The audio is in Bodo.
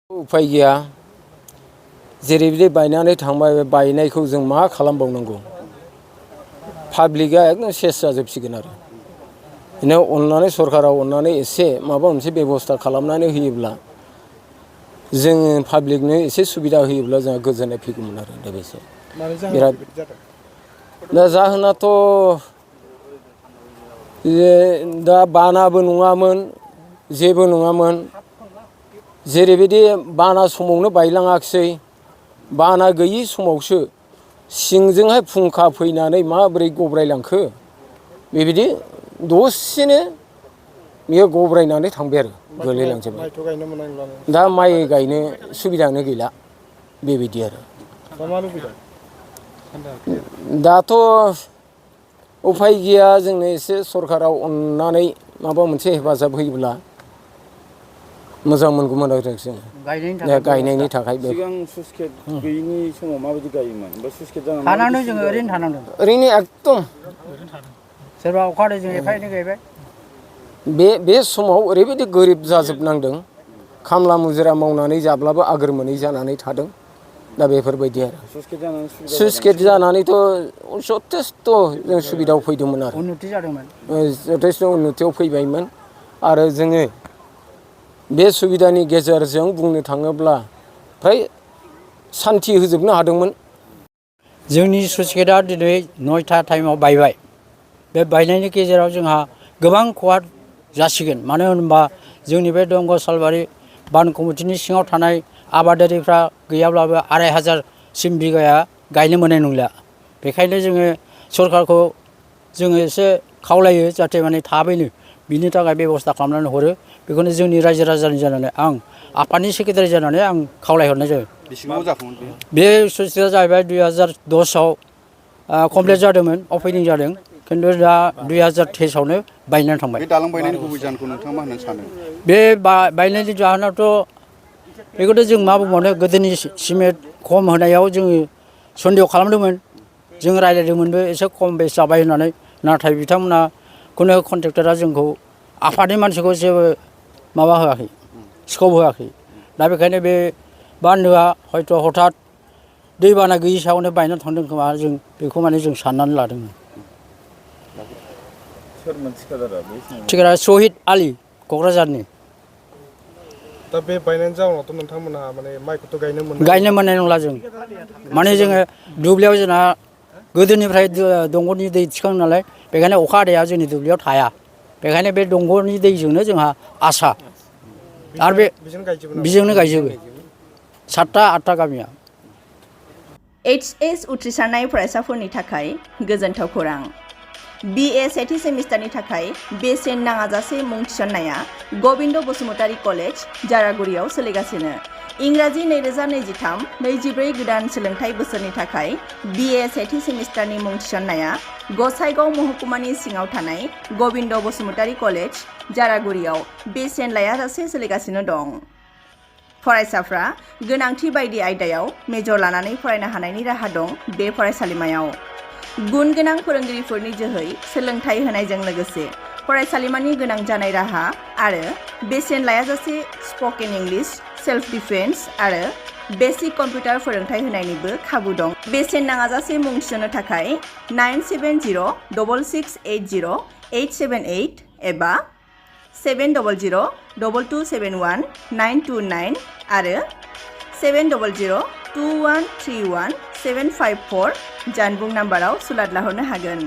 उफाय गैया जेरैबायदि बायनानै थांबाय बे बायनायखौ जों मा खालामबावनांगौ पाब्लिकआ एकदम सेस जाजोबसिगोन आरो बिनो अननानै सरकारा अननानै एसे माबा मोनसे बेबस्था खालामनानै होयोब्ला जोङो पाब्लिकनो एसे सुबिदा होयोब्ला जोंहा गोजोननाय फैगौमोन आरो दा बेसो बिराद दा जाहोनाथ' दा बानाबो नङामोन जेबो नङामोन जेरैबायदि बाना समावनो बायलाङाखिसै बाना गैयि समावसो सिंजोंहाय फुंखा फैनानै माबोरै गब्रायलांखो बेबायदि दसेनो बियो गब्रायनानै थांबाय आरो गोलैलांजोबबाय दा माइ गायनो सुबिदायानो गैला बेबायदि आरो दाथ' उफाय गैया जोंनो एसे सरकाराव अननानै माबा मोनसे हेफाजाब होयोब्ला मोजां मोनगौमोन आरो जोङो गायनायनि थाखाय सिगां स्लुइस गेट गैयिनि समाव माबायदि गायोमोन बा स्लुइस गेट जानानै थानांदों जोङो ओरैनो थानांदों ओरैनो एकदम सोरबा अखा हादैजों एफा एनै गायबाय बे समाव ओरैबायदि गोरिब जाजोबनांदों खामला मुजिरा मावनानै जाब्लाबो आगोर मोनै जानानै थादों दा बेफोरबायदि आरो स्लुइस गेट जानानैथ' जथेस्थ' जों सुबिदायाव फैदोंमोन आरो उन्नति जादोंमोन जथेस्थ' उन्नतियाव फैबायमोन आरो जोङो बे सुबिदानि गेजेरजों बुंनो थाङोब्ला फ्राय सान्थि होजोबनो हादोंमोन जोंनि स्लुइस गेटआ दिनै 9टा टाइमाव बायबाय बे बायनायनि गेजेराव जोंहा गोबां खहा जासिगोन मानो होनोबा जोंनि बे दंग' सालबारि बान कमिटिनि सिङाव थानाय आबादारिफ्रा गैयाब्लाबो 2500सिम बिगाया गायनो मोननाय नंला बेखायनो जोङो सरकारखौ जोङो एसे खावलायो जाहाथे माने थाबैनो बिनि थाखाय बेबस्था खालामनानै हरो बेखौनो जोंनि रायजो राजानि जानानै आं आफादनि सेक्रेटारि जानानै आं खावलायहरनाय जायो बे स्लुइस गेटआ जाहैबाय 2010आव कमप्लिट जादोंमोन अपेनिं जादों खिन्थु दा 2023आवनो बायनानै थांबाय बे दालां बायनायनि गुबै जाहोनखौ नोंथाङा मा होननानै सानो बे बायनायनि जाहोनाथ' बेखौथ' जों मा बुंबावनो गोदोनि सिमेन्ट खम होनायाव जोङो सन्देह खालामदोंमोन जों रायज्लायदोंमोनबो एसे खम बेस जाबाय होननानै नाथाय बिथांमोना खुनु कन्ट्रेक्टरा जोंखौ आफादनि मानसिखौ जेबो माबा होआखै स्कप होआखै दा बेखायनो बे बान्दोआ हयथ' हथात दैबाना गैयि सायावनो बायनानै थांदों खोमा जों बेखौ माने जों साननानै लादोंमोन थिकादार शहीद आली क'क्राझारनि दा बे बायनायनि जाउनावथ' नोंथांमोनहा माने माइखौथ' गायनो मोननाय नंला जों माने जोङो दुब्लियाव जोंना गोदोनिफ्राय दंग'नि दै थिखाङो नालाय बेखायनो अखा हादैया जोंनि दुब्लियाव थाया बेखायनो बे दंग'नि दैजोंनो जोंहा आसा आरो बे बेजोंनो गायजोबो 7टा 8टा गामिया HS उथ्रिसारनाय फरायसाफोरनि थाखाय गोजोनथाव खौरां BA सेथि सेमिस्टारनि थाखाय बेसेन नाङाजासे मुं थिसननाया गबिन्द बसुमतारी कलेज जारागुरियाव सोलिगासिनो इंराजि 2023-24 गोदान सोलोंथाइ बोसोरनि थाखाय BA सेथि सेमिस्टारनि मुं थिसननाया गसाइगाव महकुमानि सिङाव थानाय गबिन्द बसुमतारी कलेज जारागुरियाव बेसेन लायाजासे सोलिगासिनो दं फरायसाफ्रा गोनांथि बायदि आयदायाव मेजर लानानै फरायनो हानायनि राहा दं बे फरायसालिमायाव गुन गोनां फोरोंगिरिफोरनि जोहै सोलोंथाइ होनायजों लोगोसे फरायसालिमानि गोनां जानाय राहा आरो बेसेन लायाजासे स्पकेन इंलिश सेल्फ डिफेन्स आरो बेसिक कम्पिउटार फोरोंथाइ होनायनिबो खाबु दं बेसेन नाङाजासे मुं थिसननो थाखाय 9702280878 एबा 7002271 आरो 7002131 754 जानबुं नाम्बाराव सुलाद लाहरनो हागोन